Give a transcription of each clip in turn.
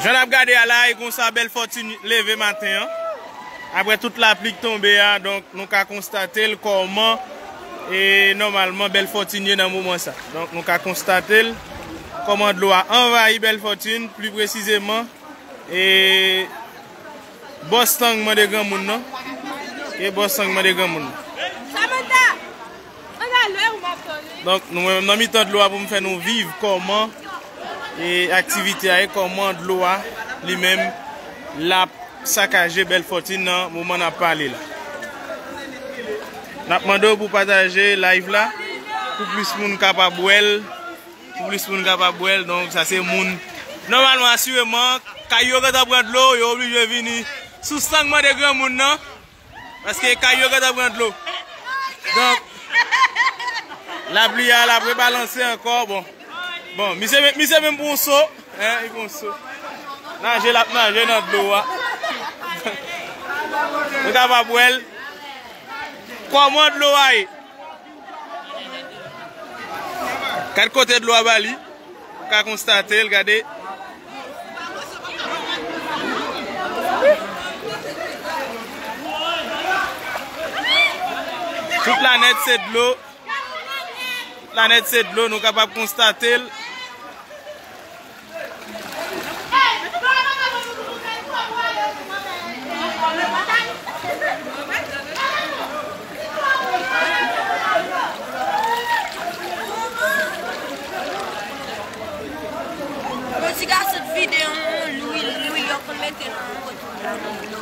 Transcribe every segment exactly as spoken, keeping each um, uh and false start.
Jan n ap gade a la, e konsa Bèl Fòtin leve maten an. Apre tout lapli k tonbe a, donk, nou ka konstate l kòman, e, nòmalman, Bèl Fòtin ye nan moman sa. Donk, nou ka konstate l kòman dlo a anvayi Bèl Fòtin, pli presizeman, e, bò Stang Mande Granmoun nan. E bò Stang Mande Granmoun nan. Donk, nou menm nan mitan dlo a pou m fè nou viv kòman, e, aktivite a ye, kòman dlo a li menm l ap sakaje Bèl Fòtin nan moman n ap pale la. N ap mande w pou pataje live la, pou plis moun kapab wè l, pou plis moun kapab wè l. Donk, sa se moun, nòmalman, asireman, kay yo gentan pran dlo, yo oblije vini sou Stang Mande Granmoun nan. Paske kay yo gentan pran dlo. Donk, lapli a, l ap rebalanse ankò. Bon. Bon, misye, misye menm pran yon so. Hein, li pran yon so. Naje, l ap naje nan dlo a. Nou kapab wè l. Kòman dlo a ye? Gad kote dlo a ba li. Ou ka konstate l, gade. Tout planèt se dlo. Tout planèt se dlo, nou kapab konstate l. Yon ti gason t vide yon lwil, lwil yo konn mete nan moto la, nan dlo.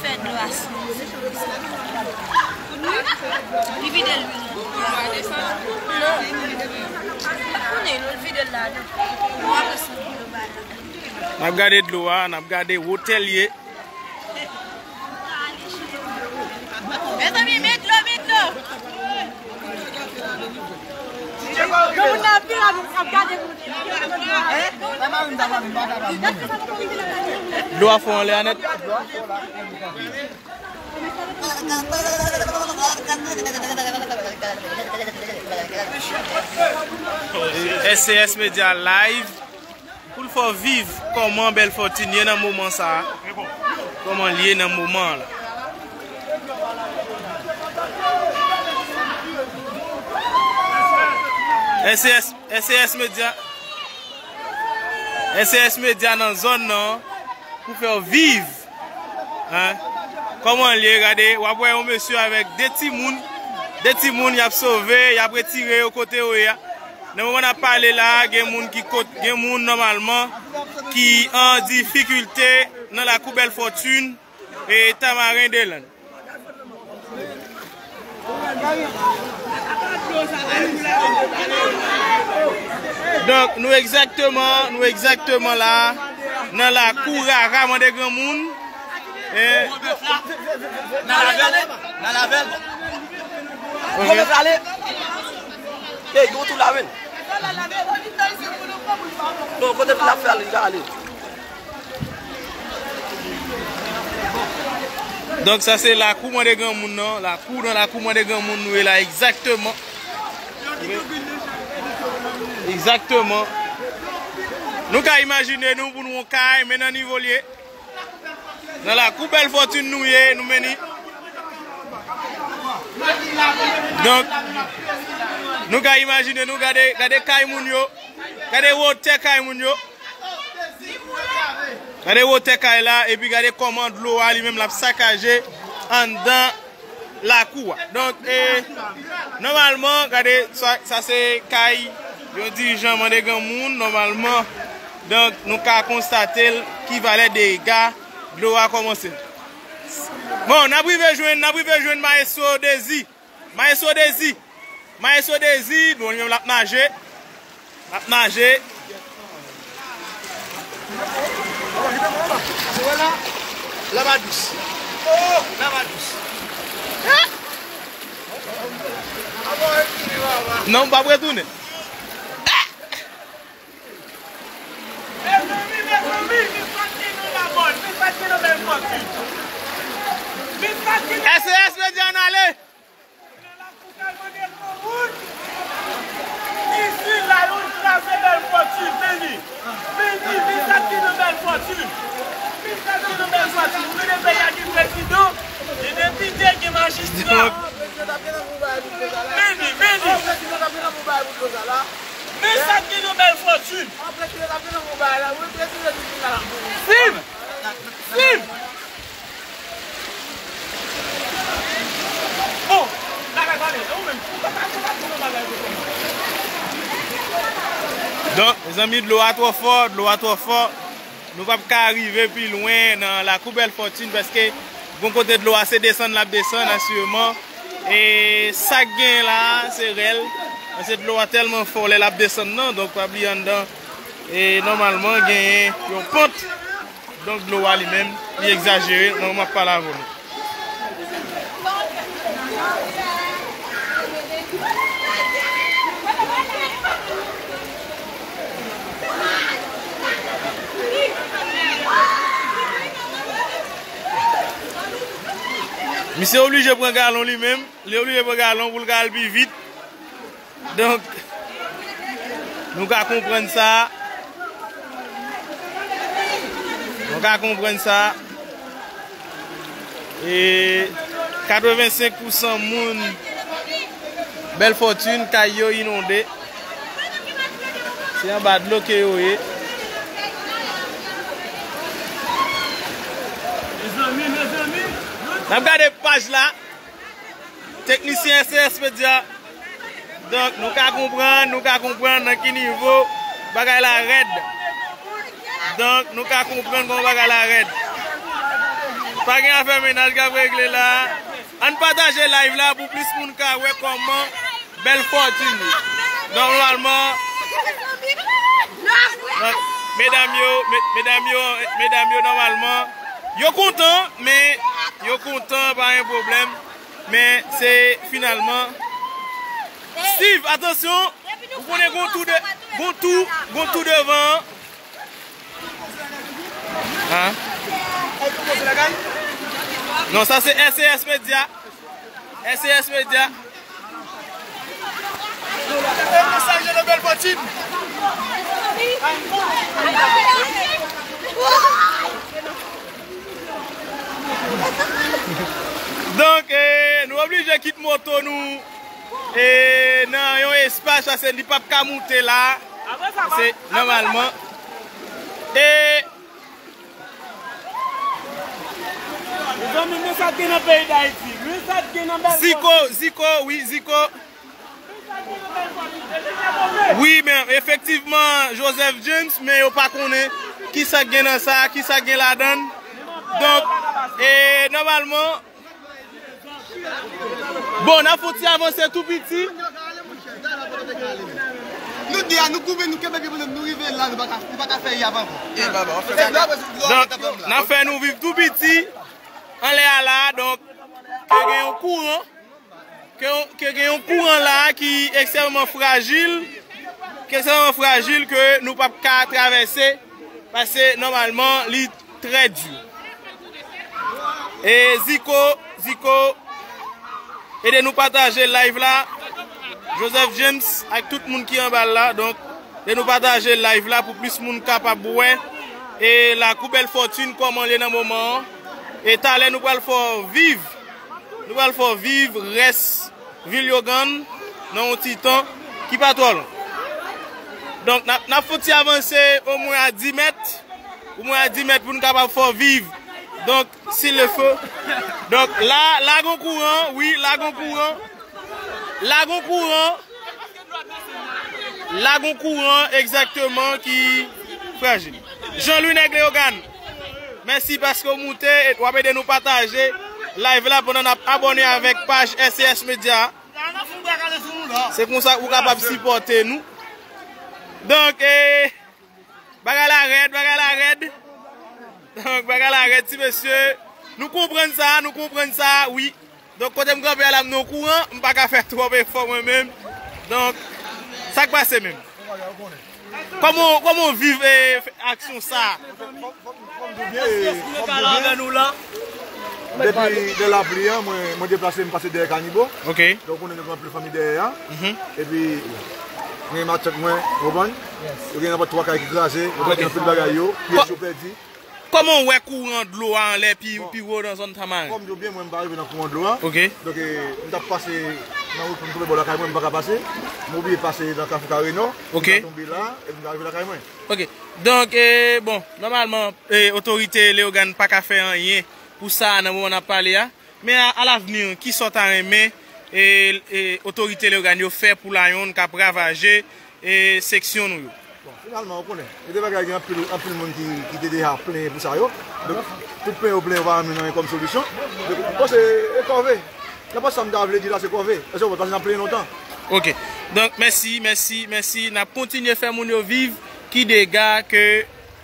Fè dlo a santi. Li vide lwil nan dlo a. Non. Ou konnen, non, li vide l la, non. Ou apre santi dlo ba la. N ap gade dlo a, n ap gade wotè l ye. Mezanmi, met dlo, met dlo. Dlo a fò anlè a nèt. S C S Media Live. Pou l fè w viv kòman Bèl Fòtin ye nan moman sa a. Kòman l ye nan moman an la. S C S, S C S Media, S C S Media nan zòn nan pou fè w viv. Hein? Kòman l ye? Gade, w ap wè yon mesye avèk de timoun. De timoun, y ap sove, y ap retire yo kote yo ye a. Nan moman n ap pale la a, gen moun ki kot, gen moun nòmalman ki an difikilte nan lakou Bèl Fòtin e Tamaren Delann. Donk, nou egzakteman, nou egzakteman la, nan lakou Rara Mande Granmoun. Eh. Nan lavel, nan lavel. Ok. Gwo bèf la ale. Ey, gwo tou la, wi. Non, kote tou la fè ale, li ka ale. Donk, sa se lakou Mande Granmoun nan. Lakou, nan lakou Mande Granmoun nou ye la, egzakteman. Egzakteman. Nou ka imajine nou pou nou yon kay, men nan nivo l ye. Nan lakou Bèl Fòtin nou ye, nou menm. Donk, nou ka imajine nou, gade, gade kay moun yo. Gade wotè kay moun yo. Gade wotè kay la, epi gade kòman dlo a li menm l ap sakaje anndan lakou a. Donk, e, nòmalman, gade, sa, sa se kay yon dirijan Mande Granmoun, nòmalman. Donk, nou ka konstate l ki valè dega dlo a kòmanse. Bon, n ap rive jwenn, n ap rive jwenn Maestro Dezi. Maestro Dezi. Maestro Dezi, bon, li menm l ap naje. L ap naje. Laba dous. Laba dous. Non, m p ap retounen. Mezanmi, mezanmi, Miss Martino la bonne, Miss Martino bèl fòti. Miss Martino. S C S Media, ann ale. Nan lakou kay Mande Granmoun. Isit la, yo kraze Bèl Fòtin. Siv! Siv! Donk, mezanmi, dlo a twò fò, dlo a twò fò. Nou p ap ka rive pi lwen nan lakou Bèl Fòtin, paske gon kote dlo a se desann l ap desann, asireman. E sa k gen la, se rèl. Paske dlo a tèlman fò lè l ap desann nan, donk pa bliye anndan. E nòmalman, genyen yon pant. Donk dlo a li menm, li egzajere, nan moman m ap pale avè nou. Misye oblije pran galon li menm, li oblije pran galon pou l ka al pi vit. Donk, nou ka konprann sa. Nou ka konprann sa. E katrevensenk pousan moun Bèl Fòtin, kay yo inonde. Se anba dlo ke yo ye. N ap gade paj la. Teknisyen S C S Media. Donk, nou ka konprann, nou ka konprann nan ki nivo bagay la rèd. Donk, nou ka konprann kòman bagay la rèd. Pa gen afè mennaj k ap regle la. Ann pataje live la pou plis moun ka wè kòman Bèl Fòtin ye. Nòmalman, donk, medam yo, me-, medam yo, medam yo, nòmalman, yo kontan, men yo kontan, pa gen pwoblèm. Men se finalman. Steve, atansyon, ou konnen gon tou de, gon tou, gon tou devan. An? Non, sa se S C S Media. S C S Media. Donk, eh, nou oblije kite moto nou, eh, nan yon espas, paske li p ap ka moute la. Se nòmalman. E Mezanmi, men sa k gen nan peyi Dayiti. Men sa k gen nan Bèl Ziko, Ziko, wi, Ziko. Wi, men efektivman, Joseph James, men yo pa konnen ki sa k gen nan sa, ki sa k gen ladan l. Donk, e, nòmalman, bon, n ap fè yon ti avanse tou piti. Nou di a, nou goumen, nou kenbe pye pou nou, nou rive la, nou pa ka, nou pa ka fè y ap ankò. Donk, n ap fè nou viv tou piti anlè a la, donk, ke gen yon kouran, ke, ke gen yon kouran la ki ekstrèmman frajil, ki ekstrèmman frajil ke nou p ap ka travèse, paske nòmalman, li trè di. E Ziko, Ziko, ede nou pataje live la. Joseph James ak tout moun ki anba l la. Donk, ede nou pataje live la pou plis moun kapab wè. E lakou Bèl Fòtin kòman l ye nan moman an. E talè nou pral fè w viv. Nou pral fè w viv rès Vilyogann nan yon ti tan ki pa twò lwen. Donk, n ap, n ap fè yon ti avanse omwen a dis mèt. Omwen a dis mèt pou n kapab fè w viv. Donk, s'il le faut. Donk, la, la gon kouran, wi, la gon kouran. La gon kouran. La gon kouran, egzakteman, ki frajil. Jean Louis Nèg Leyogàn, mèsi paske w moute, e w ap ede nou pataje live la pandan n ap abòne avèk paj S C S Media. Se konsa ou kapab sipòte nou. Donk, e, bagay la rèd, bagay la rèd. Donk, bagay la rèd, ti mesye. Nou konprann sa, nou konprann sa, wi. Donk, kote m kanpe a la, m nan kouran, m pa ka fè twòp efò mwen menm. Donk, sa k pase menm? Kòman, kòman w viv, e, aksyon sa a? Depi de lapli a, mwen, mwen deplase, m pase dèyè Kanibo. Ok. Donk, ou konnen nou gen anpil fanmi dèyè a. Mhm. Epi, mwen gen matant mwen, ou konprann? Yo gen anpil twa kay ki kraze, yo gen anpil bagay yo, pyès yo pèdi. Kòman w wè kouran dlo a anlè pi, pi wo nan zòn Tamaren? Kòm di w byen, mwen, m pa rive nan kouran dlo a. Ok. Donk, e, m t ap pase Nan wout pou m tonbe bò lakay mwen, m pa ka pase. M oblije pase nan Kafou Kare Nò. Ok. M ka tonbe la, epi m ka rive lakay mwen. Ok. Donk, e, bon, nòmalman, e, otorite Leyogàn pa ka fè anyen pou sa a nan moman n ap pale a. Men a, alavni, kisa w ta renmen, e, e, otorite Leyogàn yo fè pou Lion k ap ravaje, e, seksyon nou yo? Bon, finalman, ou konnen, e de bagay, gen anpil, anpil moun ki, ki te deja plenyen pou sa yo. Donk, tout plenyen yo plenyen yo pa rann nou anyen kòm solisyon. Donk, bon, se, e kòve. Nenpòt sa m ta vle di la, se kòve. Èske w konprann? Paske n ap plenyen lontan. Ok. Donk, mèsi, mèsi, mèsi. N ap kontinye fè moun yo viv ki dega ke,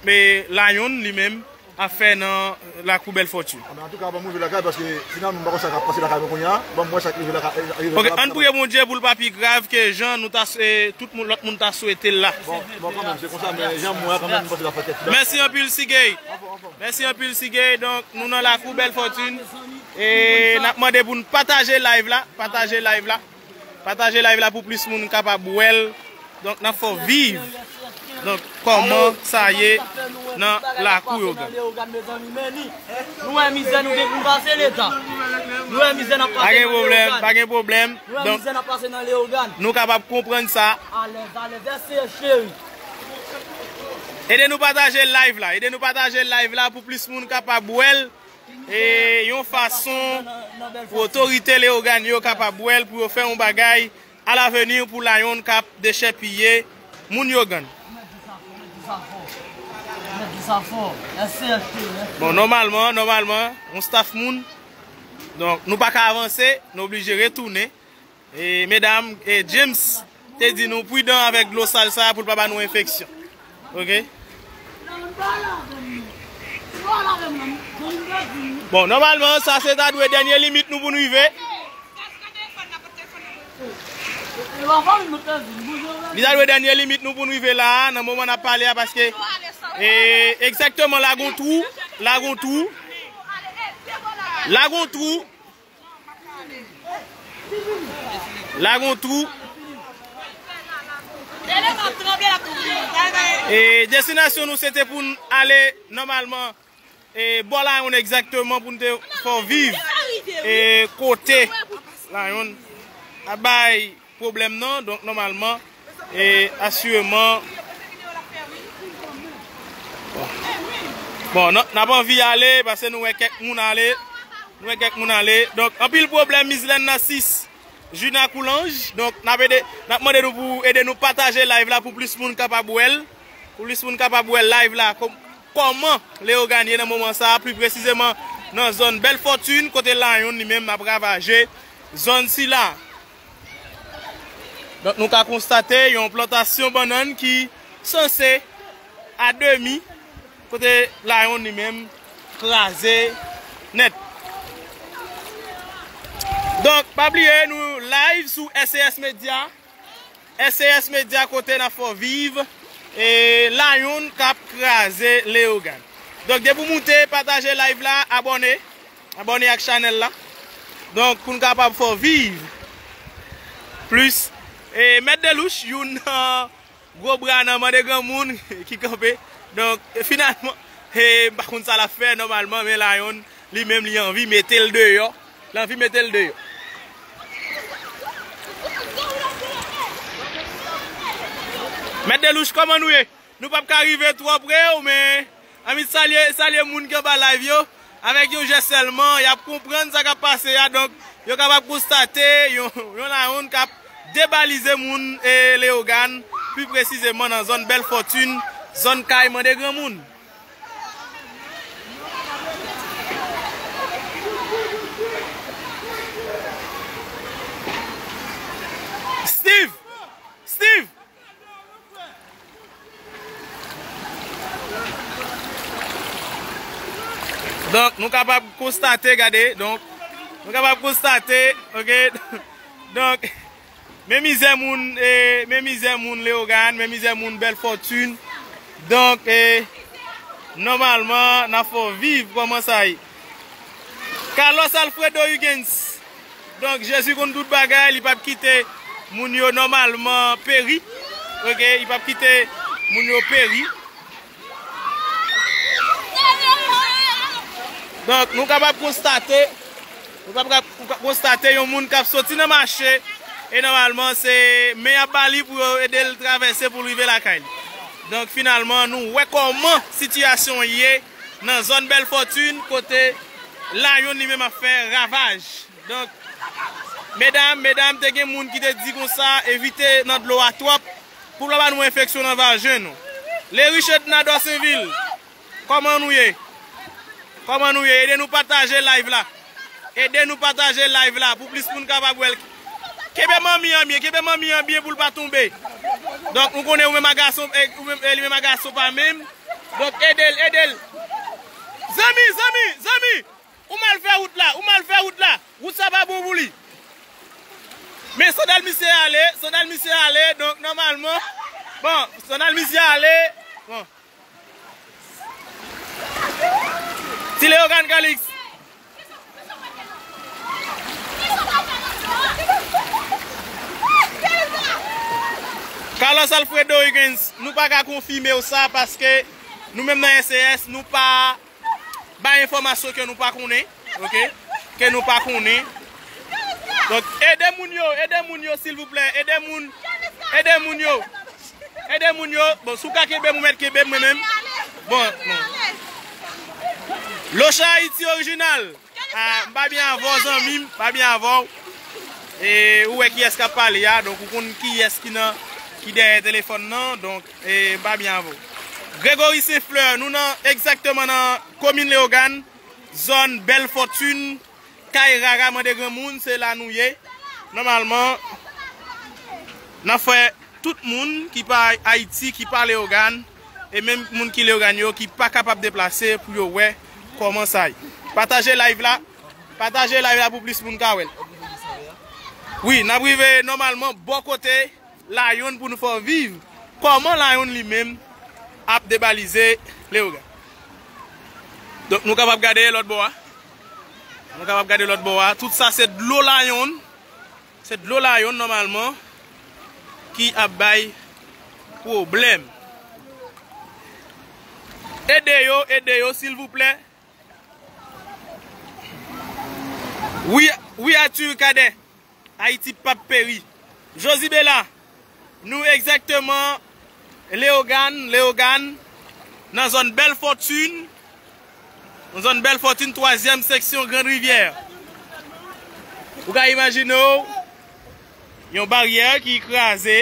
e, Lion li menm ap fè nan lakou Bèl Fòtin. Ah, men antouka, ban m rive lakay, paske finalman, m pa konn sa k ap pase lakay mwen kounye a. Ban m wè sa k rive lakay, rive Ok, lakay ann mwen. Priye Bondye pou l pa pi grav ke jan nou ta, e, tout moun, lòt moun ta swete l la. Bon, bon, kanmenm, se konsa, men jan m wè a, kanmenm, m panse l ap fè tèt. Mèsi anpil, Sigey. Mèsi anpil, Sigey. Donk, nou nan lakou Bèl Fòtin. E n ap mande pou n pataje live la. Pataje live la. Pataje live la pou plis moun kapab wè l. Donk, n ap fè w viv. Donk, kòman sa ye nan lakou Leyogàn. Nou wè mizè nou gen pou n pase Leta. Nou wè mizè n ap pase nan Leyogàn. Pa gen pwoblèm, pa gen pwoblèm. Nou wè mizè n ap pase nan Leyogàn. Nou kapab konprann sa. Alèz, alèz, S C H cheri. Ede nou pataje live la. Ede nou pataje live la pou plis moun kapab wè l. E yon fason pou otorite Leyogàn yo kapab wè l, pou yo fè yon bagay alavni pou Lion k ap dechèpiye moun Leyogàn. Bon, nòmalman, nòmalman, yon staff moun. Donk, nou pa ka avanse, nou oblije retounen. E medam, e James te di nou pridan avèk dlo sal sa pou l pa ba nou enfeksyon. Ok? Bon, nòmalman, sa se ta dwe dènye limit nou pou n rive. Li ta dwe dènye limit nou pou n rive la a, nan moman n ap pale a, paske, e, egzakteman la gon twou, la gon twou, la gon twou, La gon twou. E destinasyon nou se te pou n ale nòmalman, e bò Lion egzakteman pou n te fè w viv, e kote Lion ap bay pwoblèm nan. Donk, nòmalman, e asireman, bon, bon, n, n ap anvi ale, paske nou wè kèk moun ale. Nou wè kèk moun ale. Donk, anpil pwoblèm, Mizlèn nan sis, Juna Coulanges. Donk, n ap ede, n ap mande nou pou ede nou pataje live la pou plis moun kapab wè l. Pou plis moun kapab wè live la, kò-, kòman Leyogàn ye nan moman sa a, pli presizeman nan zòn Bèl Fòtin, kote Lion li menm ap ravaje zòn sila. Donk, nou ka konstate yon plantasyon bannann ki sanse a demi, kote Lion li menm kraze nèt. Donk, pa bliye, nou live sou S C S Media. S C S Media, kote n ap fè w viv, e Lion k ap kraze Leyogàn. Donk, depi w moute, pataje live la, abòne. Abòne ak chanèl la. Donk, pou n kapab fè w viv plis. E Mèt Delouch, youn nan gwo bra nan Mande Granmoun ki kanpe. Donk, e finalman, e m pa konn sa l ap fè nòmalman, men Lion, li menm, li anvi mete l deyò. L anvi mete l deyò. Mèt Delouch, kòman nou ye? Nou p ap ka rive twò pre w, men anvi salye, salye moun ki anba live yo. Avèk yon jès sèlman, y ap konprann sa k ap pase a. Donk, yo kapab konstate yon, yon Lion k ap debalize moun, e, Leyogàn, pi presizeman nan zòn Bèl Fòtin, zòn kay Mande Granmoun. Steve! Steve! Donk, nou kapab konstate, gade, donk, nou kapab konstate, ok, donk, men mizè moun, e, men mizè moun Leyogàn, men mizè moun Bèl Fòtin. Donk, e, nòmalman, n ap fè w viv kòman sa ye. Carlos Alfredo Hugens. Donk, Jezi konn tout bagay, li p ap kite moun yo nòmalman peri. Ok, li p ap kite moun yo peri. Donk, nou kapab konstate, nou kapab konstate yon moun k ap soti nan mache, E nòmalman, se men y ap ba li pou yo ede l travèse pou l rive lakay li. Donk, finalman, nou wè kòman sitiyasyon ye nan zòn Bèl Fòtin, kote layonn li menm ap fè ravaj. Donk, medam, medam, te gen moun ki te di konsa, evite nan dlo a twòp, pou l pa ba nou enfeksyon nan vajen nou. Lerich Edna Dorsainville, kòman nou ye? Kòman nou ye? Ede nou pataje live la. Ede nou pataje live la pou plis moun kapab wè l. Kenbe manmi an byen, kenbe manmi an byen pou l pa tonbe. Donk, ou konnen ou menm a gason, eh, ou menm, eh, li menm a gason pa menm. Donk, ede l, ede l. Zanmi, zanmi, zanmi! Ou mal fè wout la, ou mal fè wout la. Wout sa pa bon pou li. Men sandal misye ale, sandal misye ale, donk nòmalman, bon, sandal misye ale, bon. Ti Leogane Calix. Carlos Alfredo Hugens, nou pa ka konfime w sa paske nou menm nan S E S, nou pa bay enfòmasyon ke nou pa konnen, oke? Ke nou pa konnen. Donk, ede moun yo, ede moun yo, silvouplè, ede moun, ede moun yo. Ede moun yo. Bon, si w ka kenbe m, ou mèt kenbe m, mwen menm. Bon, bon. Locha Ayiti orijinal. Ah, m pa byen avè w, zanmi m, m pa byen avè w. E ou wè kiyès k ap pale a, donk ou konn kiyès ki nan, ki dèyè telefòn nan, donk, e m pa byen avè w. Gregory Saint Fleur, nou nan, egzakteman nan komin Leyogàn, zòn Bèl Fòtin, kay Rara Mande Granmoun, se la nou ye. Nòmalman, n ap fè tout moun ki pa Ayiti, ki pa Leyogàn, e menm moun ki Leyogàn yo ki pa kapab deplase pou yo wè kòman sa ye. Pataje live la, pataje live la pou plis moun ka wè l. Wi, n ap rive nòmalman bò kote Layonn pou nou fè w viv kòman Layonn li menm ap debalize Leyogàn. Donk nou kapab gade lòt bò a. Nou kapab gade lòt bò a. Tout sa se dlo Layonn. Se dlo Layonn nòmalman ki ap bay pwoblèm. Ede yo, ede yo, silvouplè. Wi, wi, Arthur Cadet. Ayiti p ap peri. Josie Bella, nou egzakteman Leyogàn, Leyogàn, nan zòn Bèl Fòtin, nan zòn Bèl Fòtin, twazyèm seksyon Grand Rivière. Ou ka imajine w, yon baryè ki kraze,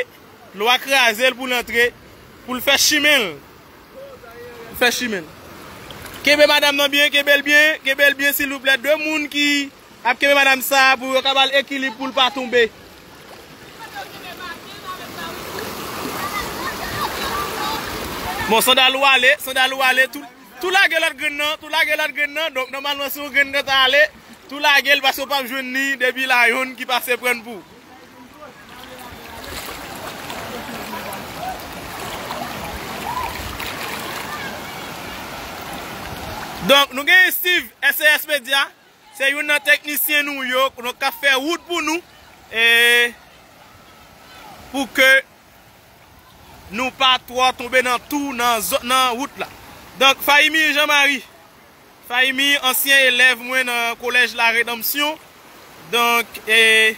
dlo a kraze l pou l antre, pou l fè chimen l. Pou l fè chimen l. Kenbe madanm nan byen, kenbe l byen, kenbe l byen, silvouplè. De moun ki ap kenbe madanm sa a pou yo ka ba l ekilib pou l pa tonbe. Bon, sandal ou ale, sandal ou ale, tou, tou lage lòt grenn nan, tou lage lòt grenn nan. Donk, nòmalman, si yon grenn gentan ale, tou lage l paske w p ap jwenn li depi Layonn ki pase pran pou ou. Donk, nou gen Steve, S E S Media. Se youn nan teknisyen nou yo, nou k ap fè wout pou nou, e pou ke nou pa twò tonbe nan tou, nan zòn, nan wout la. Donk, Fahimi Jean Marie. Fahimi, ansyen elèv mwen nan Kolèj La Rédemption. Donk, e,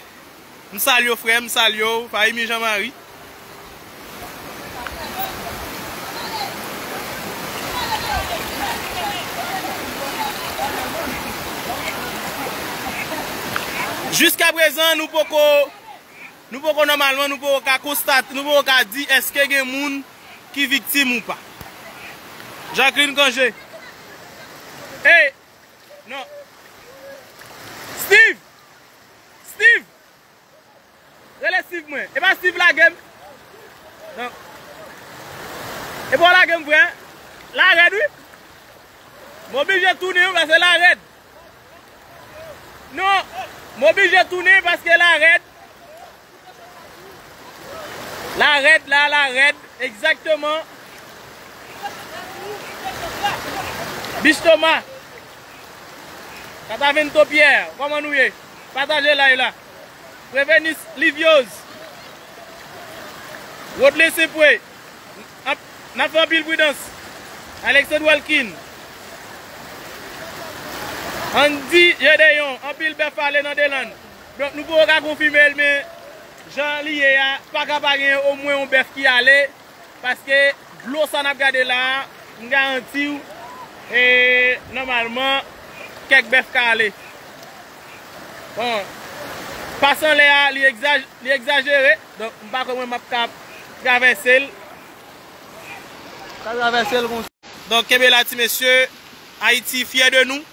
m salye w, frè m, m salye w, Fahimi Jean Marie. Jiskaprezan, nou poko, nou poko nòmalman, nou poko ka konstate, nou poko ka di èske gen moun ki viktim ou pa. Jacqueline Cangé. Ey! Non. Steve! Steve! Rele Steve mwen. E pa Steve lage m. Non. E pa w lage m vre. La rèd wi. M oblije tounen wi paske la rèd. Non. M oblije tounen paske la rèd. La rèd la, la rèd. Egzakteman. Biche Thomas. Catavento Pierre, kòman nou ye? Pataje live la. Prevenis Liviose. Rodley Sempwe. Anp-, n ap fè anpil pridans. Alexandre Walkin. Andy Gedeon, anpil bèf ale nan Delann. Donk, nou poko ka konfime l, men Jan li ye a, pa ka pa gen omwen yon bèf ki ale, paske dlo sa n ap gade la a, m garanti w, e, nòmalman, kèk bèf ka ale. Bon, pase anlè a, li egzaj-, li egzajere, donk m pa kwè mwen m ap ka travèse l. Ka travèse l konsa. Donk, kenbe la, ti mesye. Ayiti fyè de nou.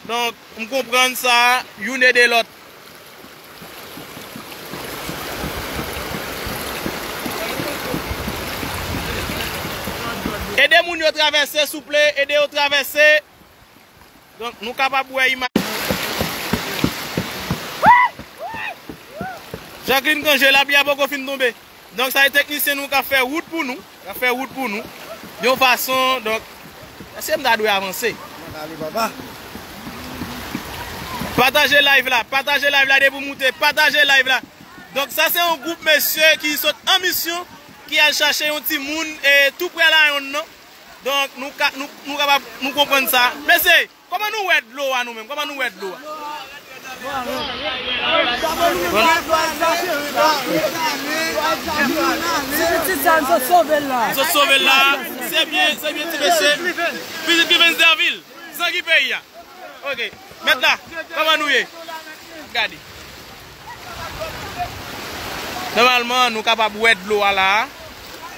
Donk, m konprann sa, youn ede lòt. Ede moun yo travèse, souple, ede yo travèse. Donk, nou kapab wè imaj. Jacqueline Cangé, lapli a poko fin tonbe. Donk, sa e teknisyen nou k ap fè wout pou nou. K ap fè wout pou nou. Yon fason, donk, èske m ta dwe avanse? Mwen ale, papa. Pataje live la, pataje live la depi w moute, pataje live la. Donk, sa se yon gwoup mesye ki sot an misyon, ki al chache yon timoun, e, tou prè Layonn nan. Donk, nou ka, nou, nou kapab, nou konprann sa. Mesye, kòman nou wè dlo a nou menm? Kòman nou wè dlo a? Ti pitit sa, n sot sove l la. N sot sove l la. Se byen, se byen, ti mesye. Pitit Clivens Derville, zangi peyi a. Ok. Mèt la, kòman nou ye? Gade. Nòmalman, nou kapab wè dlo a la a,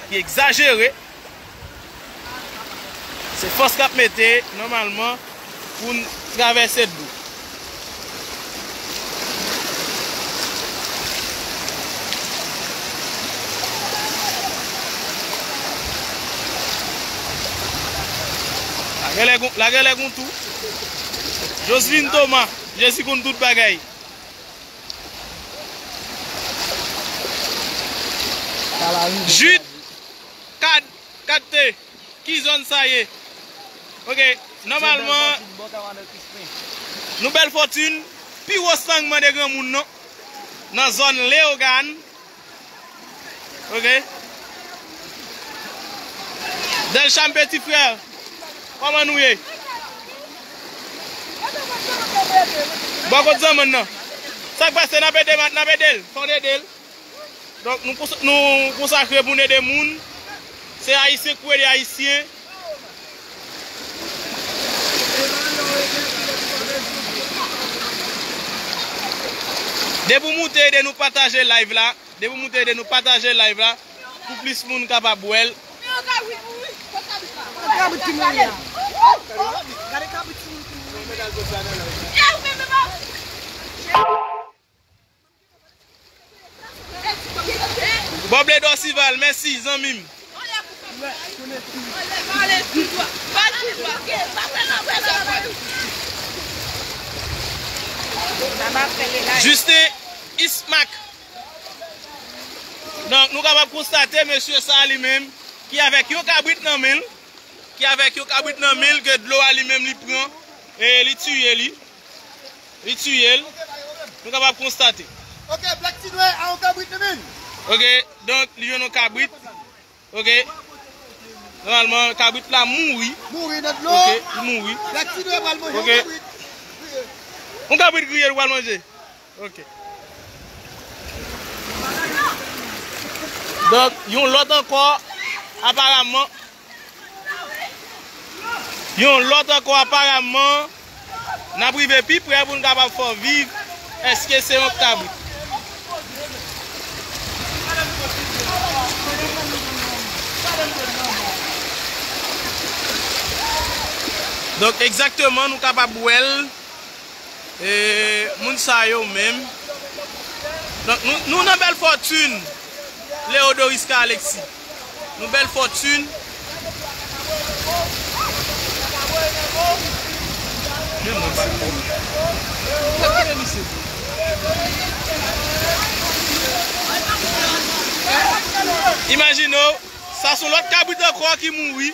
ki egzajere. Se fòs k ap mete, nòmalman, pou n travèse dlo. La genlè gon, la genlè gon tou. Joseline Thomas, Jezi konn tout bagay. Jude, Kad, Kad T, ki zòn sa ye? Ok, nòmalman, nou Bèl Fòtin, pi wo sangman de granmoun non, nan zòn Leyogàn. Ok. Delcham, peti frè, kòman nou ye? Bò kot zanmann nan. Sa k pase? N ap ede, n ap ede l. Fò n ede l. Donk, nou kons-, nou konsakre pou n ede moun. Se Ayisyen k pou ede Ayisyen. Depi w moute, ede nou pataje live la. Depi w moute, ede nou pataje live la pou plis moun kapab wè l. Kabrit ki mouri a. Gade kabrit ki mouri. Bob Ledor Sival, mèsi, zanmi m. Justin Ismac. Donk, nou kapab konstate mesye sa a li menm, ki avèk yon kabrit nan men l, ki avèk yon kabrit nan men l, ke dlo a li menm li pran, e li tiye li. Li tiye l. Nou kapab konstate. Ok, Black Ti Nwè a yon kabrit nan men l. Ok, donk, li jwenn yon kabrit. Ok. Nòmalman, kabrit la mouri. Mouri nan dlo. Ok, li mouri. Black Ti Nwè pral manje yon kabrit. Yon kabrit griye, li pral manje. Ok. Donk, yon lòt ankò, aparamman, yon lòt ankò, aparamman, n ap rive pi prè pou n kapab fè w viv èske se yon kabrit. Donk, egzakteman, nou kapab wè l. E, moun sa yo menm. Donk, nou, nou nan Bèl Fòtin, Léodorisca Alexis. Nou Bèl Fòtin. Men moun sa yo. Imajine w, sa se yon lòt kabrit ankò ki mouri.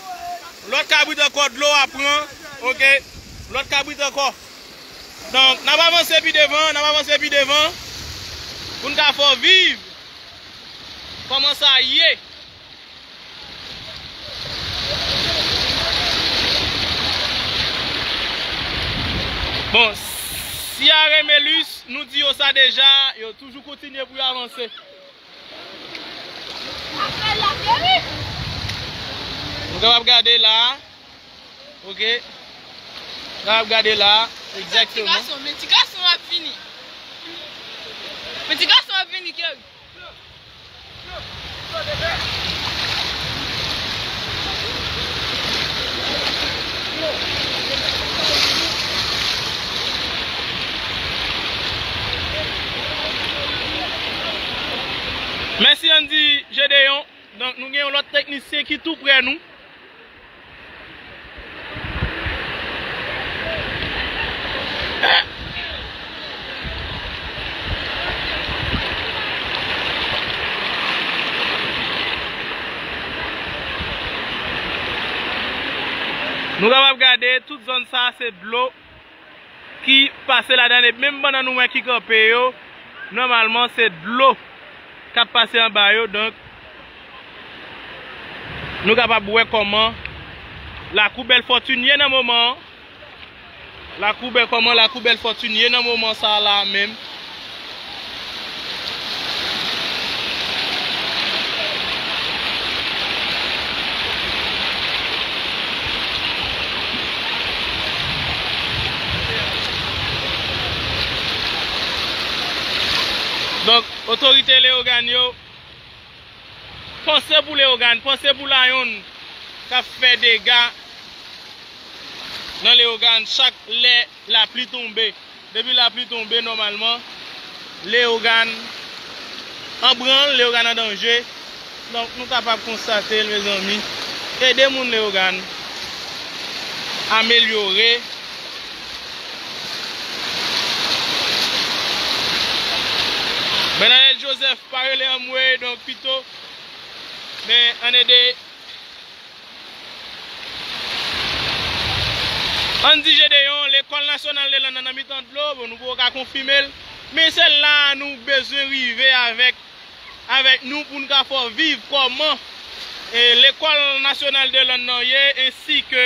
Lòt kabrit ankò, dlo a pran. Ok. Lòt kabrit ankò. Donk, n ap avanse pi devan, n ap avanse pi devan pou n ka fè w viv kòman sa ye. Bon, Sia Remelus, nou di yo sa deja, yo toujou kontinye pou yo avanse. Nou kapab gade la. Ok. Nou kapab gade la. Men ti egzakteman. Gason, men ti gason ap vini. Men ti gason ap vini, Kerry. Mèsi Andy Gedeon. Donk, nou gen yon lòt teknisyen ki tou prè nou. Nou kapab gade, tout zòn sa a se dlo ki pase ladan l, epi menm bannan nou wè ki kanpe yo, nòmalman se dlo k ap pase anba yo, donk nou kapab wè kòman lakou Bèl Fòtin ye nan moman an. Lakou Bèl, kòman lakou Bèl Fòtin ye nan moman sa a la a menm. Donk, otorite Leyogàn yo, panse pou Leyogàn, panse pou Lion k ap fè dega nan Leyogàn chak lè lapli tonbe. Depi lapli tonbe, nòmalman, Leyogàn an branl, Leyogàn an danje. Donk, nou kapab konstate l, mezanmi. Ede moun Leyogàn amelyore. Bernadette Joseph pa rele anmwe, donk pito. Men, ann ede Andy Gedeon, Lekòl Nasyonal de Lann nan nan mitan dlo, bon, nou poko ka konfime l, men se la a nou bezwen rive avèk, avèk nou pou n ka fè w viv kòman, e, Lekòl Nasyonal de Lann nan ye, ensi ke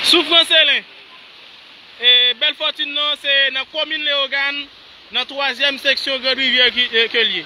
sou Franselen. E, Bèl Fòtin nan, se nan komin Leyogàn, nan twazyèm seksyon Grand Rivière ki, e, ke l ye.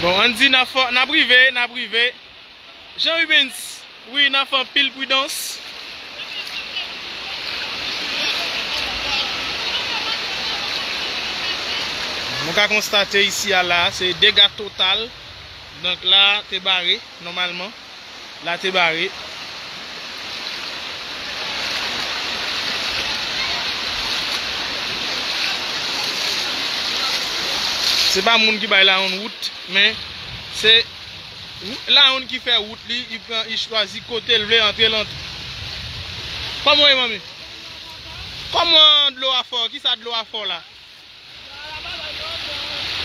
Bon, ann di n ap fè, n ap rive, n ap rive. Jean Rubens, wi, n ap fè anpil pridans. Nou ka konstate isi a la, se dega total. Donk la te bare, nòmalman. La te bare. Se pa moun ki bay Lion wout, men se Lion ki fè wout li, li pran, li chwazi kote l vle antre, l antre. Kòman w ye, manmi? Kòman dlo a fè w? Kisa dlo a fè w la?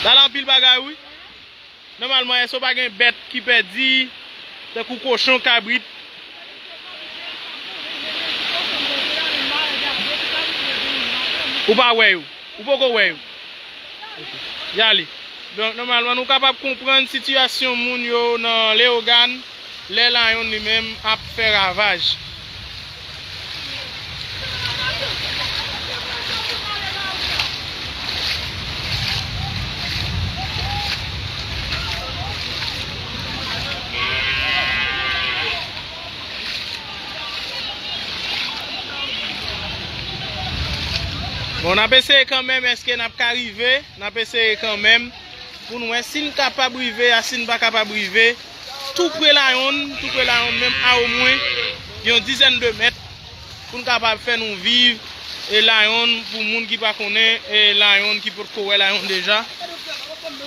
Dal anpil bagay, wi. Nòmalman, èske w pa gen bèt ki pèdi, tankou kochon, kabrit? Ou pa wè yo? Ou poko wè yo? Ok. Y ale. Donk, nòmalman, nou kapab konprann sitiyasyon moun yo nan Leyogàn. Lè Lion li menm ap fè ravaj. Bon, n ap eseye kanmenm, èske n ap ka rive? N ap eseye kanmenm. Pou n wè si n kapab rive a, si n pa kapab rive. Tou pre Lion, tou pre Lion, menm a omwen yon dizèn de mèt, pou n kapab fè nou viv, e, Lion, pou moun ki pa konnen, e, Lion, ki potko wè Lion deja.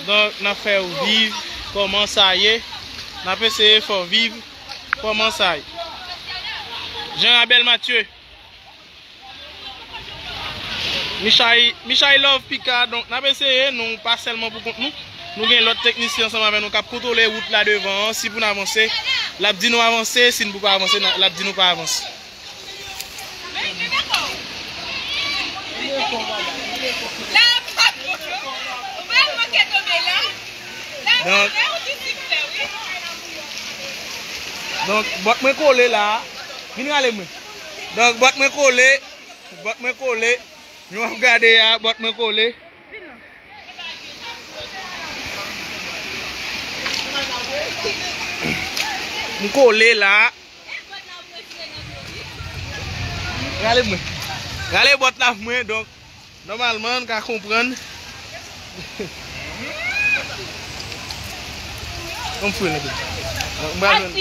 Donk, n ap fè w viv kòman sa ye. N ap eseye fè w viv kòman sa ye. Jean Abel Mathieu. Michel, Michel Love Pika, donk n ap eseye, nou pa sèlman pou kont nou. Nou gen lòt teknisyen ansanm avè nou k ap kontwole wout la devan an. Si pou n avanse, l ap di nou avanse. Si n pou pa avanse, n a- l ap di nou pa avanse. Donk, donk, bòt mwen kole la. Vin rale mwen. Donk, bòt mwen kole. Bòt mwen kole. Nou ap gade a, bòt mwen kole. M kole la. Rale mwen. Rale bòt la pou mwen, donk, nòmalman, n ka konprann. Bon, m fou, nèg. Donk, m pral jwenn.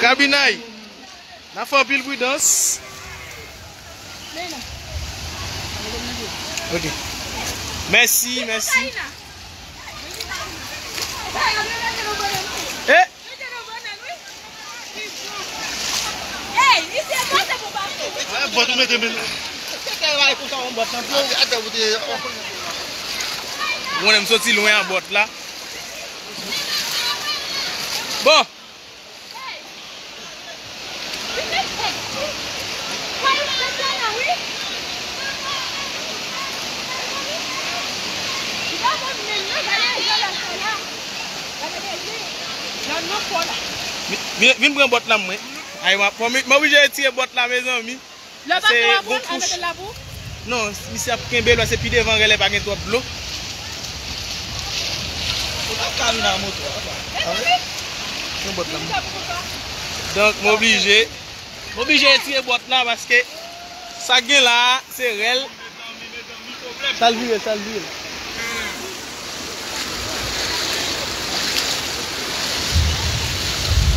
Kabinay. N ap fè anpil pridans. Ok. Mèsi, mèsi. Eh! Mwen menm soti lwen a bòt la. Bon. Vin, vin, vin pran bòt la mwen. Ay, m ap, m oblije retire bòt la, mezanmi. Lè pa gen yon bòt, al mete l la pou ou? Non, misye ap kenbe l, paske pi devan genlè pa gen twòp dlo. Ou t ap ka vin ak moto a, papa. Mezanmi! Yon bòt la. Donk, m oblije, m oblije retire bòt la, paske sa k gen la a, se rèl. Sa l vire, sa l vire.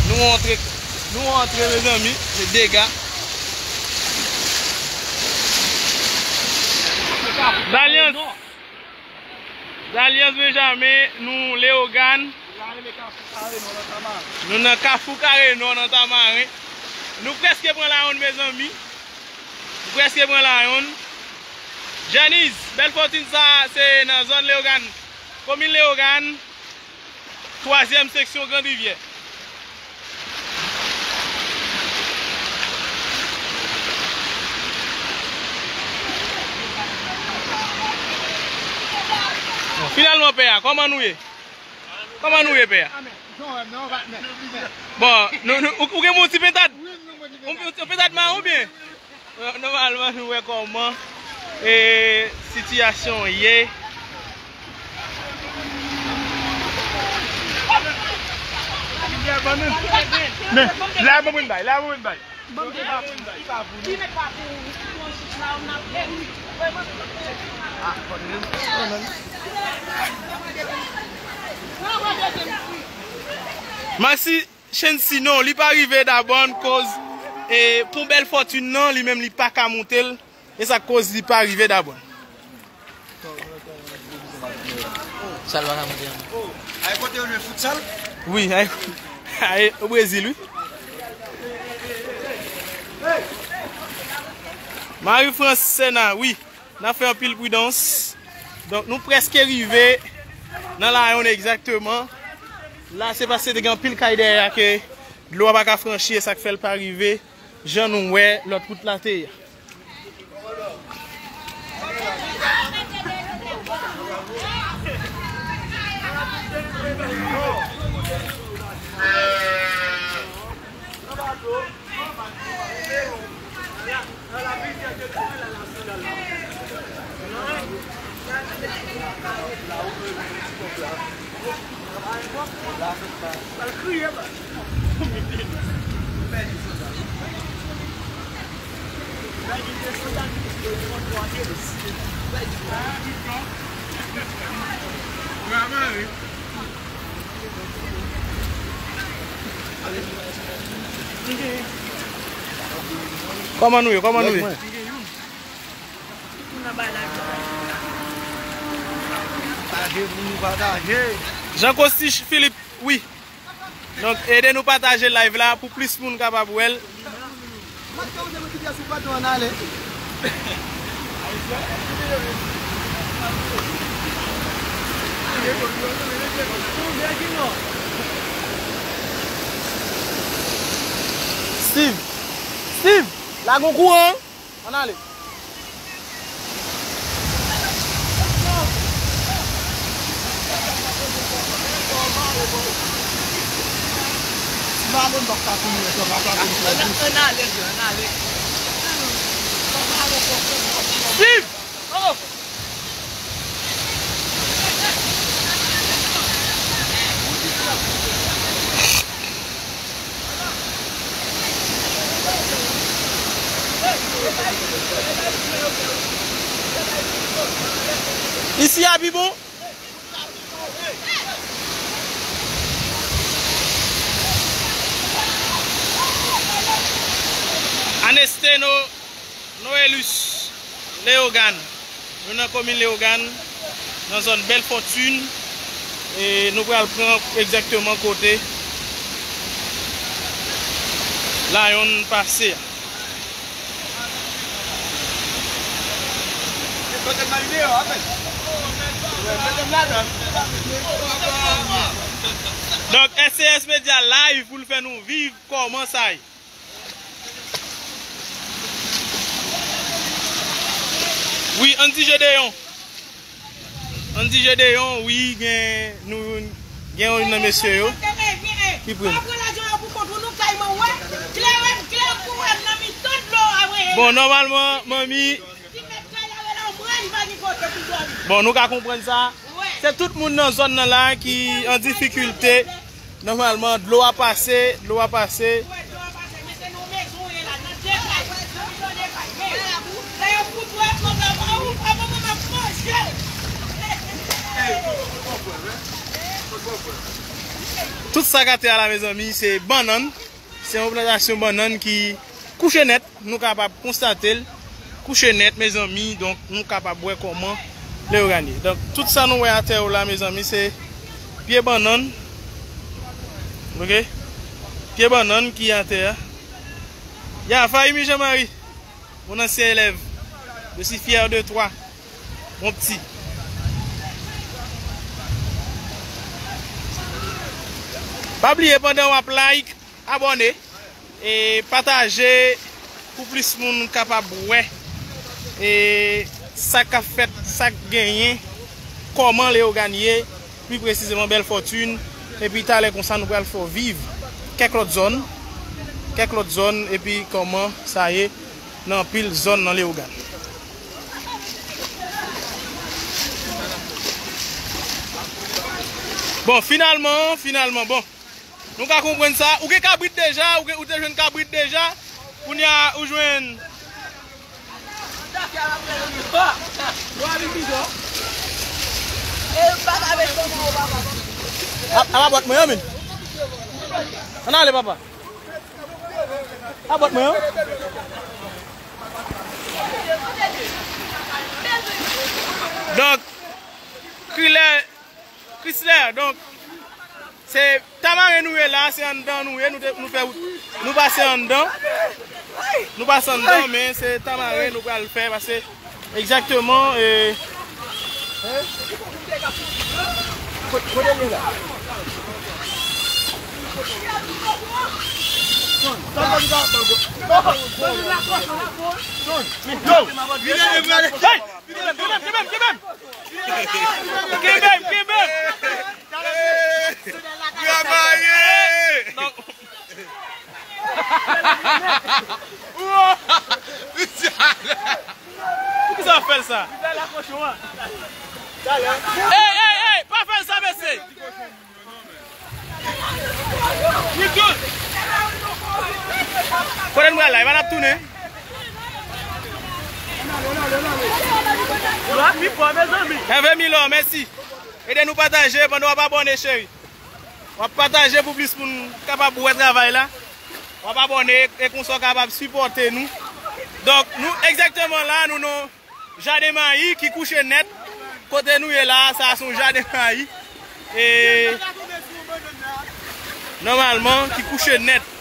Nou antre, nou antre, mezanmi, se dega. Zalyans, Zalyans Benjamin, nou Leyogàn. Nou nan Kafou Kare Nò nan Tamaren. Nou prèske pran Layonn, mezanmi. Nou prèske pran Layonn. Janiz, Bèl Fòtin sa, se nan zòn Leyogàn, komin Leyogàn, twazyèm seksyon Grand Rivière. Finalman, pè a, kòman nou ye? Kòman nou ye, pè a? Bon, nou, nou, ou, ou gen yon ti pentad? Yon, yon pentad mawon oubyen? Nò-, nòmalman, nou wè kòman, e, sitiyasyon ye. Men, la, bon, mwen bay, la, bon, mwen bay. Maxi Chancy, non, li pa rive dabòn koz, e, pon Bèl Fòtin nan, li menm li pa ka monte l, e sa koz li pa rive dabòn. Sa l pa ka monte an. Ay kote yo jwe futsal? Wi, ay, ay, o Brezil, wi. Marie France Sena, wi. N ap fè anpil pridans. Donk, nou prèske rive nan Layonn egzakteman. La, se paske te gen anpil kay dèyè a ke dlo a pa ka franchi, e sa k fè l pa rive jan nou wè lòt wout la te ye. Kòman nou ye? Kòman nou ye? Jean Costich Philippe, wi. Donk, ede nou pataje live la pou plis moun kapab wè l. Pyès ou pa tou ann ale. Steve! Steve! La gon kouran! Ann ale. Steve! Oh! Isi a pi bon. Anesteno Noelus, Leyogàn. Nou nan komin Leyogàn, nan zòn Bèl Fòtin, e nou pral pran egzakteman kote Lion pase a. Donk, S C S Media live pou l fè nou viv kòman sa ye. Wi, Andy Gédéon. Andy Gédéon, wi, gen, nou, gen youn nan mesye yo ki pran. Bon, nòmalman, manmi, bon, nou ka konprann sa. Se tout moun nan zòn nan la ki an difikilte. Nòmalman, dlo a pase, dlo a pase. Tout sa k atè a la, mezanmi, se bannann. Se yon plantasyon bannann ki kouche nèt. Nou kapab konstate l kouche nèt, mezanmi. Donk, nou kapab wè kòman Leyogàn ye. Donk, tout sa nou wè atè yo la, mezanmi, se pye bannann. Oke? Pye bannann ki atè a. Ya, Fahimi Jean-Marie, mon ancien élève, je suis fier de toi, mon petit. Pa bliye, pandan w ap like, abòne. E pataje pou plis moun kapab wè, e sa k ap fèt, sa k genyen, kòman Leyogàn ye, pi presizeman Bèl Fòtin, epi talè konsa nou pral fè w viv kèk lòt zòn, kèk lòt zòn, epi kòman sa ye nan anpil zòn nan Leyogàn. Bon, finalman, finalman, bon. Nou ka konprann sa. Ou gen kabrit deja, ou gen, ou te jwenn kabrit deja. Kounye a, ou jwenn. A, a pa bòt mwen an, men. Ann ale, papa. A bòt mwen an. Donk, Krilè, Krislè, donk, se Tamaren nou ye la, se anndan nou ye, nou te, nou fè wout, nou pase anndan. Nou pase anndan, men se Tamaren nou pral fè, pase egzakteman, e, Yo! Hey! Kenbe m, kenbe m, kenbe m, kenbe m! Kenbe m, kenbe m, kenbe m! Travay! Poukisa w ap fè l sa? Ey, ey, ey! Pa fè l sa, mesye! Kote n pral la? Epa n ap tounen. Yo ap pi fò, mezanmi. Hervé Milor, mèsi. Ede nou pataje pandan w ap abòne, cheri. W ap pataje pou plis moun kapab wè travay la. W ap abòne e konsa w kapab sipòte nou. Donk, nou egzakteman la, nou nan jaden mayi ki kouche nèt. Kote nou ye la, sa a se yon jaden mayi. E nòmalman, ki kouche nèt.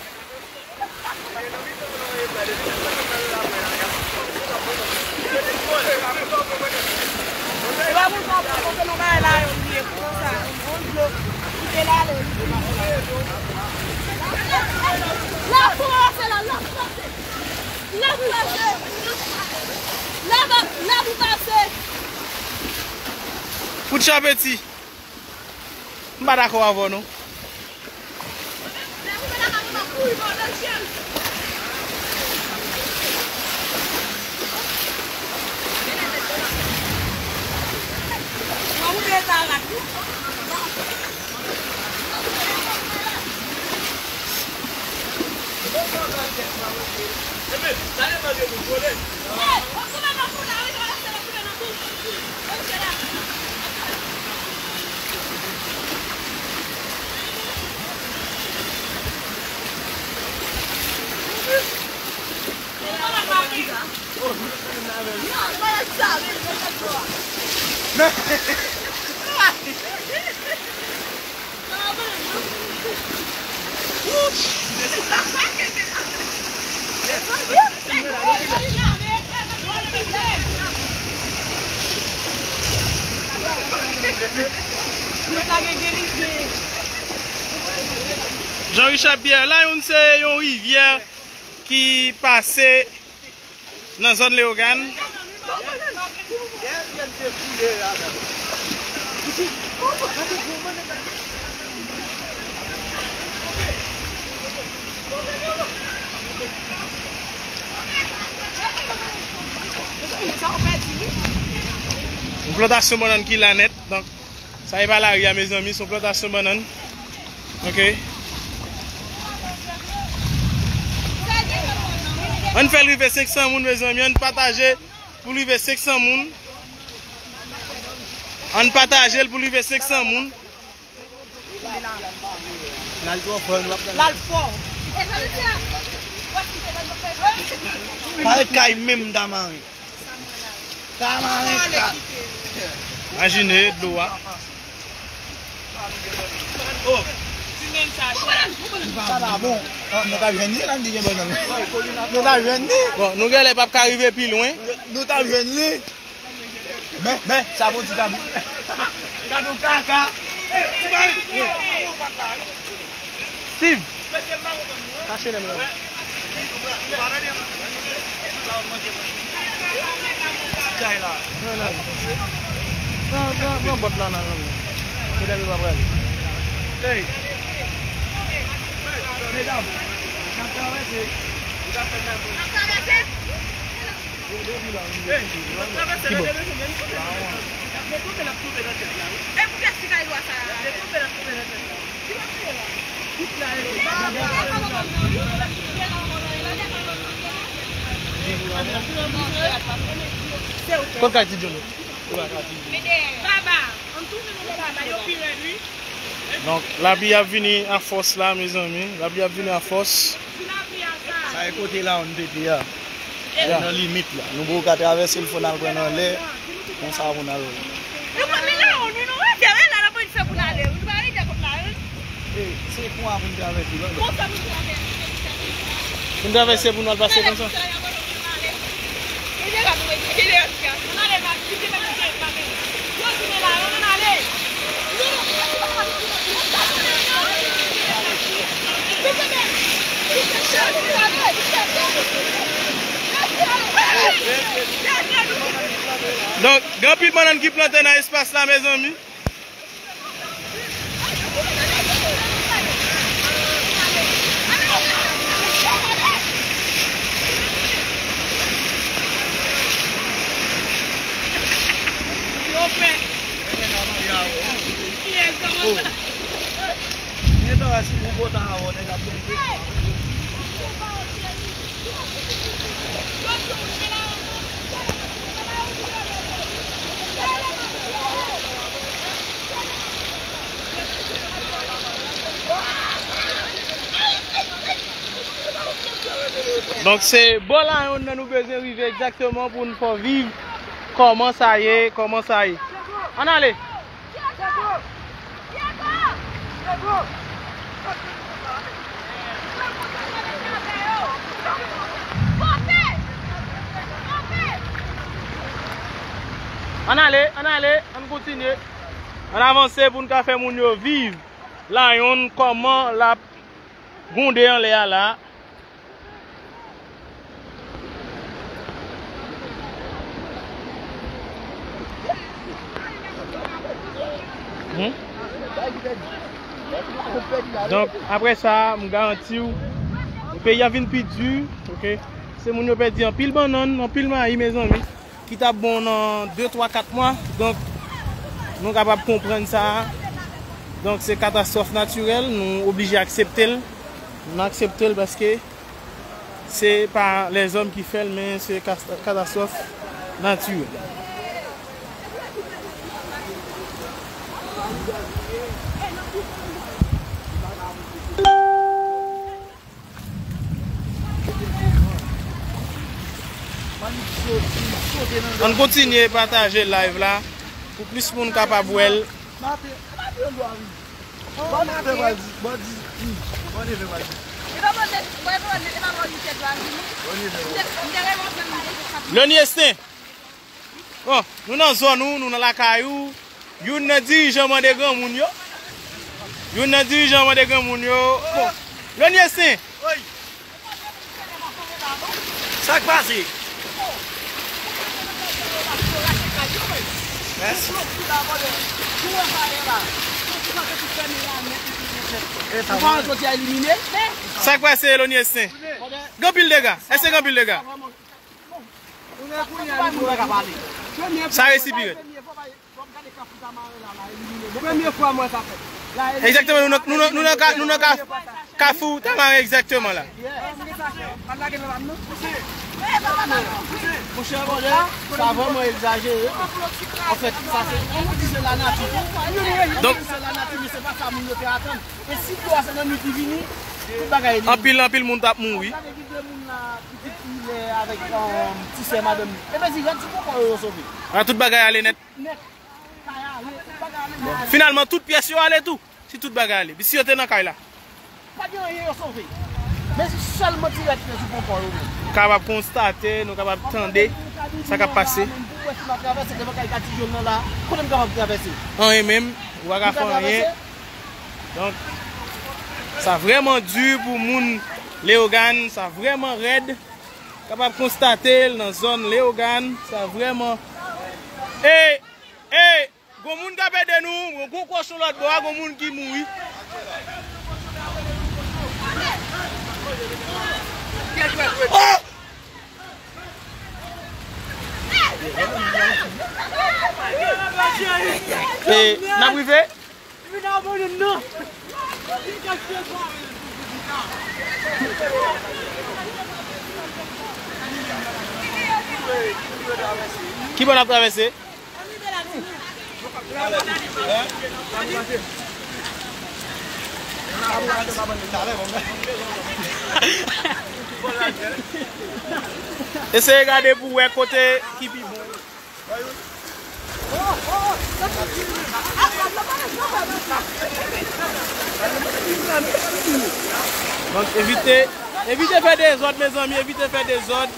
Ba moun sa w pran konte nan bagay la yo bliye pou sa. Yon dlo. Kite l ale. L ap koumanse la, l ap koumanse. L ap koumanse. L ap, l ap koumanse. Fout chan peti. M pa dakò avè w non. Jean Richard Pierre, Layonn se yon rivyè ki pase nan zòn Leyogàn. Yon plantasyon bannann ki la nèt, donk. Sa e pa lari a, mezanmi, se yon plantasyon bannann. Ok. Ann fè l rive senk san moun, mezanmi. Ann pataje pou l rive senk san moun. Ann pataje l pou l rive senk san moun. L al twò fò, nou ap... L al fò. Parèt kay menm, m ta mare. Imajine dlo a. Sa pa bon. Ah, nou ta jwenn li, la, li gen bannann. Nou ta jwenn li. Bon, nou genlè p ap ka rive pi lwen. Nou ta jwenn li. Men, men, sa bon ti tabou. Gade yon kaka. Steve! Kache lè m la. Ti kay la. Pran, pran, pran bòt la nan men m. Kote nou va prale? Hey! Medam, n ap travèse. N ap travèse. Ki bò? Kot kay ti Jolo? Baba, ann tounen nan baba, yo pi rèd, wi. Donk, lapli ap vini a fòs la, mezanmi. Lapli ap vini a fòs. Sa e kote la, nou te di a. Li nan limit la. Nou poko ka travèse l, fò n al pran nan lè. Konsa pou n al. Nou pa men la, nou, nou, wè, fè, wè, la, la, pou n fè pou n ale. Nou pa rete kot la, wi. E, se pon an pou n travèse, non? Konsa pou n travèse. Pou n travèse, pou n al pase konsa. Donk, gen anpil bannann ki plante nan espas la, mezanmi. Donk, se bò la yon nan nou bezwen rive egzakteman pou n fè w viv kòman sa ye, kòman sa ye. Ann ale! Ann ale, ann ale, ann kontinye. Ann avanse pou n ka fè moun yo viv Lion kòman l ap gwonde anlè a la. Hmm? Donk, apre sa, m garanti w, peyi a vin pi di, oke? Se moun yo pèdi anpil bannann, anpil mayi, mezanmi, ki t ap bon nan de, twa, kat mwa. Donk, nou kapab konprann sa. Donk, se katastwòf natirèl, nou oblije aksepte l. Nou aksepte l paske se pa lèzòm ki fè l, men se kas-, katastwòf natirèl. Ann kontinye pataje live la pou plis moun kapab wè l. Loni Esten. Bon, nou nan zòn ou, nou nan lakay ou. Youn nan dirijan mande granmoun yo. Youn nan dirijan mande granmoun yo. Bon, Loni Esten. Sa k pase? Mèsi. Sa k pase, Loni Esten? Gen anpil dega. Èske gen anpil dega? Sa resi pi rèd. Premye fwa m wè sa fèt. Egzakteman, nou nan, nou nan, nou nan ka, nou nan ka, Kafou Tamaren egzakteman la. Monchè, monchè, sa vrèman egzajere. Anfèt, sa se, nou di se lanati tou. Donk, se lanati, men se pa sa moun yo te atann. E si dlo a se nan nwit li vini, tout bagay li. Anpil, anpil moun t ap mouri. Gade ki de moun la, pitit li lè avèk, um, ti sè madanm li. Ebyen, si jan ti kòkò yo, yo sove. A, tout bagay ale nèt. Nèt. Kay ale, tout bagay ale nèt. Finalman, tout pyès yo ale tou. Si tout bagay ale. Bisi yo te nan kay la. Pa gen anyen yo sove. Men se sèlman ti rèd ki te sou pompon yo menm. Kapab konstate, nou kapab tande sa k ap pase. Pou wè si m ap travèse devan kay Kati Jòn nan la. Kote m kapab travèse? Anyen menm, ou pa ka fè anyen. Donk, sa vrèman di pou moun Leyogàn, sa vrèman rèd. Kapab konstate l nan zòn Leyogàn, sa vrèman. Ey! Ey! Gon moun k ap ede nou, gon gwo kochon lòt bò a, gon moun ki mouri. Oh! E, n ap rive? Ki bò n ap travèse? Eseye gade pou w wè kote ki pi bon. Donk, evite, evite fè dezòd, mezanmi, evite fè dezòd.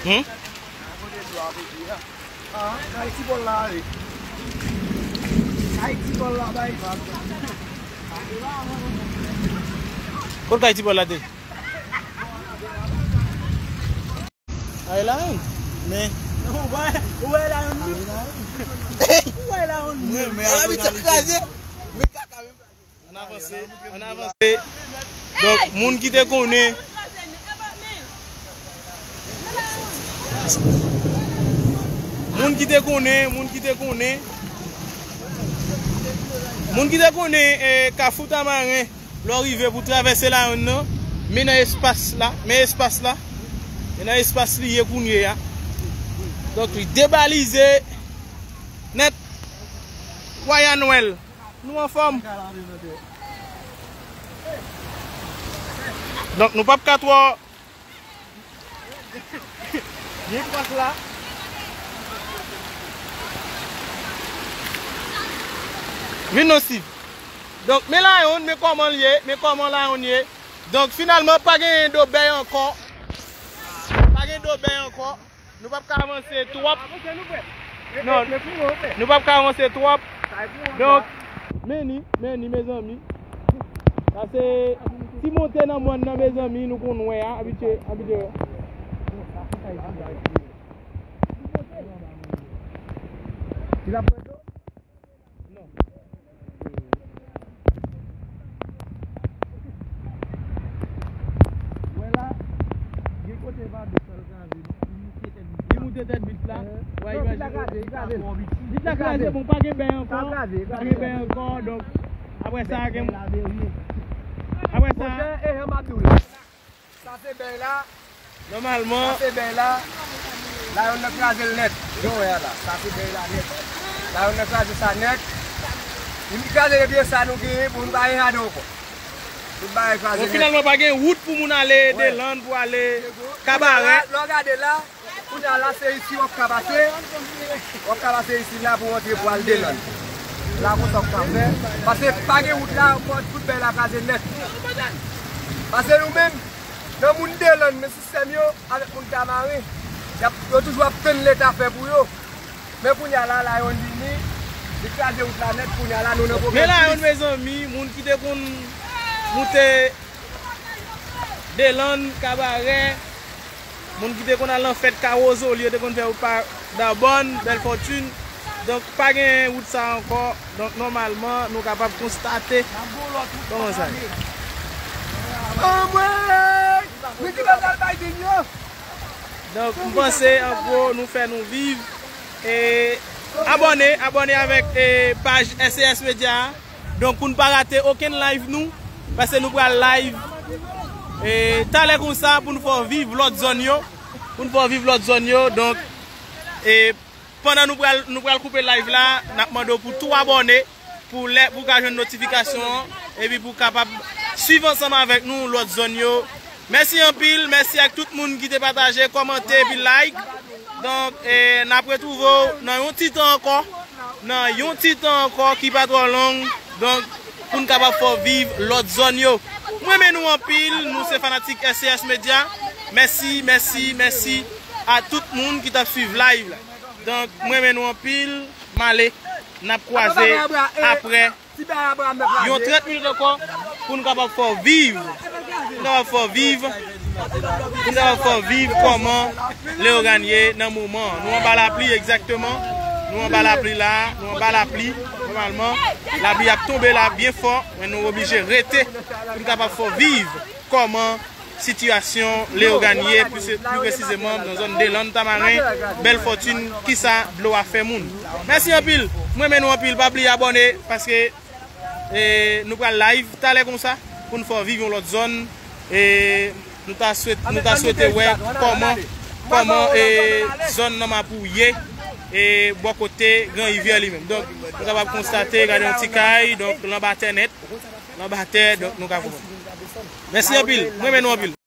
Hmm? Kot kay ti bòl la te? Ay la, men. Ou wè, ou wè la, ou wè la, ou wè la. Mwen, men, apre kraze, men kaka menm. Ann avanse, ann avanse. Donk, moun ki te konnen, moun ki te konnen, moun ki te konnen, moun ki te konnen, eh, Kafou Tamaren, lè w rive pou travèse Layonn nan, Men nan espas la, men espas la. Men nan espas li ye kounye a. Donk, li debalize nèt. Waya Nwèl, nou anfòm. Donk, nou p ap ka twò. Gen pòs la. Vin non, Steve. Donk, men Lion, men kòman l ye, men kòman Lion ye. Donk, finalman, pa gen dobèy ankò. Pa gen dobèy ankò. Nou p ap ka avanse twòp. Non, nou p ap ka avanse twòp. Donk, men ni, men ni, mezanmi. Sa se ti monte nan mòn nan, mezanmi, nou konn wè a, abitye, abitye wè. Ti la pwento? Non. Wè la, gen kote pa desann kraze, li moute tèt vit la. Li moute tèt vit la. Wè, non, vit la kraze, li kraze. Vit la kraze, bon, pa gen bèy ankò. Pa gen bèy ankò, donk, apre sa, gen, apre sa. Monchè, e jan m ap di w la. Sa se bèy la. Nòmalman. Sa se bèy la. Lion nan kraze l nèt. Jan w wè a la. Sa se bèy la nèt. Lion nan kraze sa nèt. Li kraze depi sa nou genyen pou nou pa gen jaden ankò. Tout bagay kraze nèt. Bon, finalman, pa gen wout pou moun ale Delann, pou ale Kabarè. Lè w gade la, kounye a la, se isi w ap ka pase. W ap ka pase isi la pou w antre pou al Delann. La konsa w ka fè. Paske pa gen wout la ankò, tout bèy la kraze nèt. Paske nou menm, nan moun Delann, men sistèm yo avèk moun Tamaren, y ap, yo toujou ap tann Leta fè pou yo. Men kounye a la, Lion vini, li kraze wout la nèt, kounye a la, nou nan pwoblèm plis. Men Lion, mezanmi, moun ki te konn moute Delann, Kabarè, moun ki te konn al nan fèt Kawozoli, yo te konn fè wout pa Dabòn, Bèlfòtin. Donk, pa gen wout sa ankò. Donk, nòmalman, nou kapab konstate kòman sa ye. Anmwey! Mizik Andal Biden yo! Donk, m panse, an gwo, nou fè nou viv. E abòne, abòne avèk, e, paj S C S Media a. Donk, pou n pa rate okenn live nou, paske nou pral live, e, talè konsa pou n fè w viv lòt zòn yo. Pou n fè w viv lòt zòn yo. Donk, e, pandan nou pral, nou pral koupe live la, n ap mande w pou tou abòne, pou lè, pou w ka jwenn notifikasyon an, epi pou w kapab swiv ansanm avèk nou lòt zòn yo. Mèsi anpil, mèsi ak tout moun ki te pataje, kòmante, epi like. Donk, e, n ap retwouve w nan yon ti tan ankò, nan yon ti tan ankò ki pa twò long. Donk, pou n kapab fè w viv lòt zòn yo. M renmen nou anpil, nou se fanatik S C S Media. Mèsi, mèsi, mèsi a tout moun ki t ap swiv live la. Donk, m renmen nou anpil, m ale. N ap kwaze apre yon trant minit ankò pou n kapab fè w viv. Pou n kapab fè w viv. Pou n kapab fè w viv kòman Leyogàn ye nan moman an. Nou anba lapli, egzakteman. Nou anba lapli la. Nou anba lapli. Nòmalman, lapli ap tonbe la byen fò. Men nou oblije rete pou n kapab fè w viv kòman sitiyasyon Leyogàn ye, pli se, pli presizeman nan zòn Delann, Tamaren, Bèlfòtin, kisa dlo a fè moun. Mèsi anpil. M renmen nou anpil. Pa bliye abòne, paske, e, nou pral live talè konsa pou n fè w viv yon lòt zòn. E nou ta swet-, nou ta swete wè kòman, kòman, e, zòn nan Mapou ye, e, bò kote Gran Rivyè li menm. Donk, nou kapab konstate, gade yon ti kay, donk, l anba tè nèt. L anba tè, donk, nou ka konprann. Mèsi anpil. M renmen nou anpil.